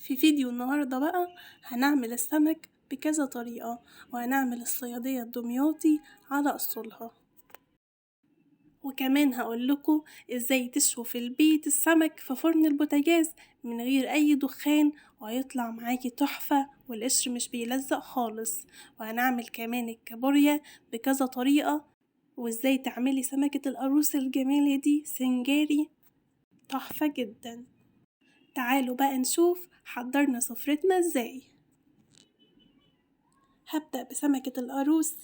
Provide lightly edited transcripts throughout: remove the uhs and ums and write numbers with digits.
في فيديو النهاردة بقى هنعمل السمك بكذا طريقة، وهنعمل الصيادية الدمياطي على أصولها، وكمان هقولكوا ازاي تشووا في البيت السمك في فرن البوتاجاز من غير اي دخان، وهيطلع معاكي تحفة والقشر مش بيلزق خالص. وهنعمل كمان الكابوريا بكذا طريقة، وازاي تعملي سمكة القاروص الجميلة دي سنجاري تحفة جدا. تعالوا بقى نشوف حضرنا سفرتنا ازاي. هبدأ بسمكة القاروص.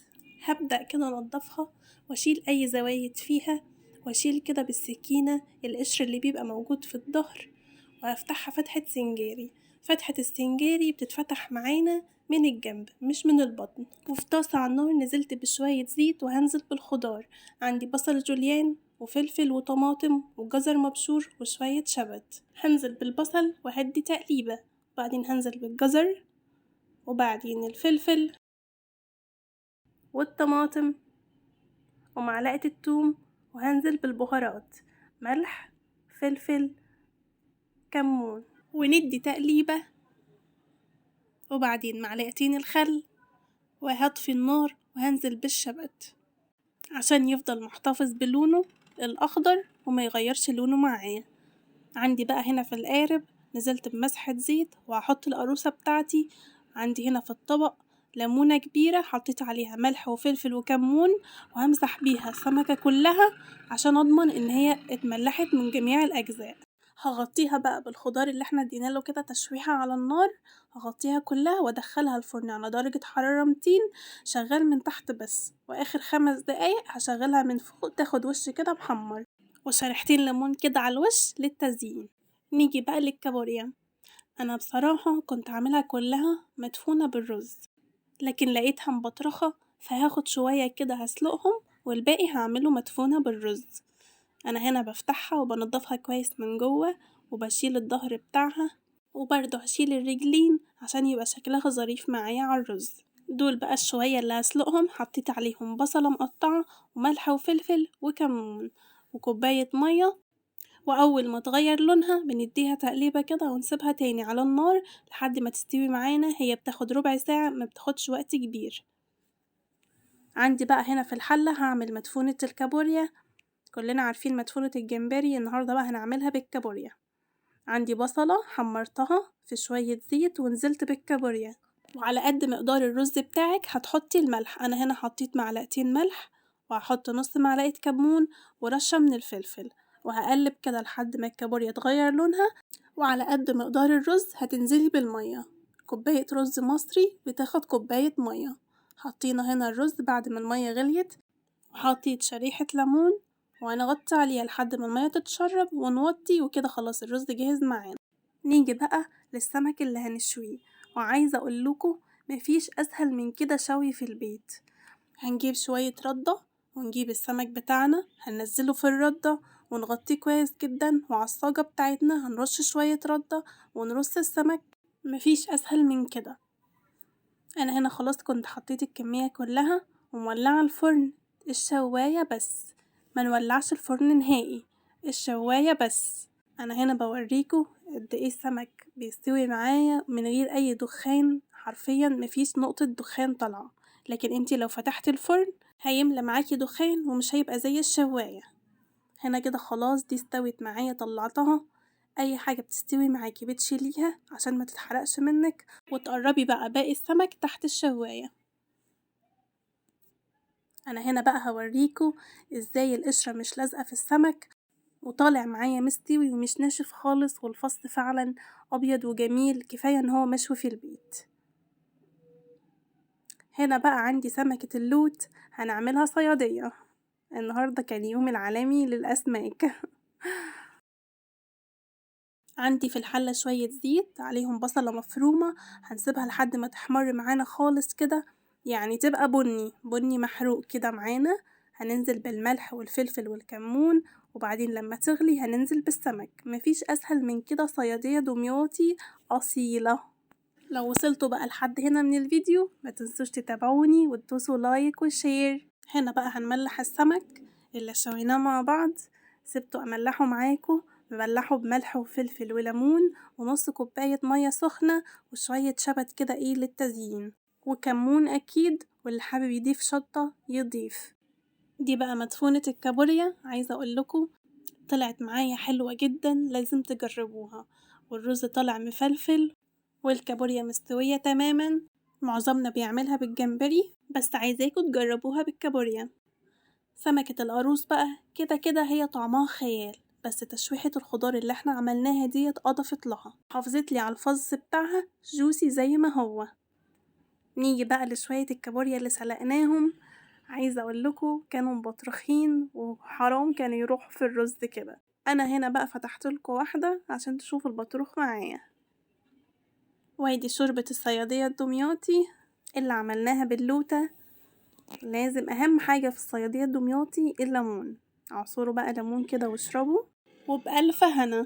هبدأ كده انضفها واشيل اي زوايد فيها، واشيل كده بالسكينة القشر اللي بيبقى موجود في الظهر، وهفتحها فتحة سنجاري. فتحة السنجاري بتتفتح معانا من الجنب مش من البطن. وفي طاسة على النار نزلت بشوية زيت، وهنزل بالخضار. عندي بصل جوليان وفلفل وطماطم وجزر مبشور وشوية شبت. هنزل بالبصل وهدي تقليبة، وبعدين هنزل بالجزر، وبعدين الفلفل والطماطم ومعلقة الثوم، وهنزل بالبهارات ملح فلفل كمون، وندي تقليبة، وبعدين معلقتين الخل، وهطفي النار وهنزل بالشبت عشان يفضل محتفظ بلونه الأخضر وما يغيرش لونه معايا. عندي بقى هنا في القارب نزلت بمسحة زيت، وهحط القاروصة بتاعتي. عندي هنا في الطبق ليمونة كبيرة حطيت عليها ملح وفلفل وكمون، وهمسح بيها السمكة كلها عشان اضمن ان هي اتملحت من جميع الاجزاء. هغطيها بقى بالخضار اللي احنا ادينا له كده تشويحة على النار، هغطيها كلها وادخلها الفرن على درجة حرارة 200، شغال من تحت بس، واخر 5 دقايق هشغلها من فوق تاخد وش كده محمر، وشريحتين ليمون كده على الوش للتزيين. نيجي بقى للكابوريا. انا بصراحة كنت عاملها كلها مدفونة بالرز، لكن لقيتها مبطرخة، فهاخد شوية كده هسلقهم والباقي هعمله مدفونة بالرز. انا هنا بفتحها وبنضفها كويس من جوه، وبشيل الظهر بتاعها، وبرضه هشيل الرجلين عشان يبقى شكلها ظريف معايا على الرز. دول بقى الشوية اللي هسلقهم حطيت عليهم بصلة مقطعة وملح وفلفل وكمون وكوباية مية، واول ما تغير لونها بنديها تقليبة كده ونسيبها تاني على النار لحد ما تستوي معانا. هي بتاخد ربع ساعة، ما بتاخدش وقت كبير. عندي بقى هنا في الحلة هعمل مدفونة الكابوريا. كلنا عارفين مدفونة الجمبري، النهاردة بقى هنعملها بالكابوريا. عندي بصلة حمرتها في شوية زيت ونزلت بالكابوريا، وعلى قد مقدار الرز بتاعك هتحطي الملح. انا هنا حطيت معلقتين ملح، وهحط نص معلقة كمون ورشة من الفلفل، وهقلب كده لحد ما الكابوريا تغير لونها. وعلى قد مقدار الرز هتنزلي بالمية، كوباية رز مصري بتاخد كوباية مية. حطينا هنا الرز بعد ما المية غليت، وحطيت شريحة ليمون، وهنغطي عليها لحد ما المية تتشرب ونوطي، وكده خلاص الرز جاهز معانا. نيجي بقى للسمك اللي هنشويه، وعايزة اقولكوا مفيش اسهل من كده شوي في البيت. هنجيب شوية ردة ونجيب السمك بتاعنا هننزله في الردة ونغطيه كويس جدا، وعلى الصاجة بتاعتنا هنرش شوية ردة ونرص السمك. مفيش اسهل من كده. انا هنا خلاص كنت حطيت الكمية كلها ومولعة الفرن الشواية بس، ما نولعش الفرن نهائي، الشواية بس. انا هنا بوريكم قد ايه السمك بيستوي معايا من غير اي دخان، حرفيا مفيش نقطة دخان طالعة. لكن انتي لو فتحتي الفرن هيملى معاكي دخان ومش هيبقى زي الشواية. هنا كده خلاص دي استوت معايا، طلعتها. اي حاجة بتستوي معاكي بتشيليها عشان ما تتحرقش منك، وتقربي بقى باقي السمك تحت الشواية. انا هنا بقى هوريكم ازاي القشرة مش لازقة في السمك، وطالع معايا مستوي ومش ناشف خالص، والفص فعلا ابيض وجميل، كفاية ان هو مشوي في البيت. هنا بقى عندي سمكة اللوت هنعملها صيادية. النهاردة كان يوم العالمي للأسماك. عندي في الحلة شوية زيت عليهم بصلة مفرومة، هنسيبها لحد ما تحمر معانا خالص كده، يعني تبقى بني بني محروق كده معانا. هننزل بالملح والفلفل والكمون، وبعدين لما تغلي هننزل بالسمك. مفيش أسهل من كده، صيادية دمياطي أصيلة. لو وصلتوا بقى لحد هنا من الفيديو ما تنسوش تتابعوني وتدوسوا like و share. هنا بقى هنملح السمك اللي شويناه مع بعض، سبته املحه معاكم بملحه بملح وفلفل وليمون ونص كوباية مية سخنة وشوية شبت كده ايه للتزيين، وكمون اكيد، واللي حابب يضيف شطة يضيف. دي بقى مدفونة الكابوريا، عايزة اقولكم طلعت معايا حلوة جدا، لازم تجربوها. والرز طالع مفلفل والكابوريا مستوية تماما. معظمنا بيعملها بالجمبري، بس عايزاكم تجربوها بالكابوريا. سمكة القاروص بقى كده كده هي طعمها خيال، بس تشويحة الخضار اللي احنا عملناها ديت اضافت لها، حافظت لي على الفظ بتاعها juicy زي ما هو. نيجي بقى لشوية الكابوريا اللي سلقناهم، عايزة اقولكم كانوا مبطرخين وحرام كانوا يروحوا في الرز كده. انا هنا بقى فتحت لكم واحدة عشان تشوفوا البطروخ معايا. وادي شوربة الصيادية الدمياطي اللي عملناها باللوتة. لازم اهم حاجة في الصيادية الدمياطي الليمون، اعصروا بقى ليمون كده واشربوا، وبألف هنا.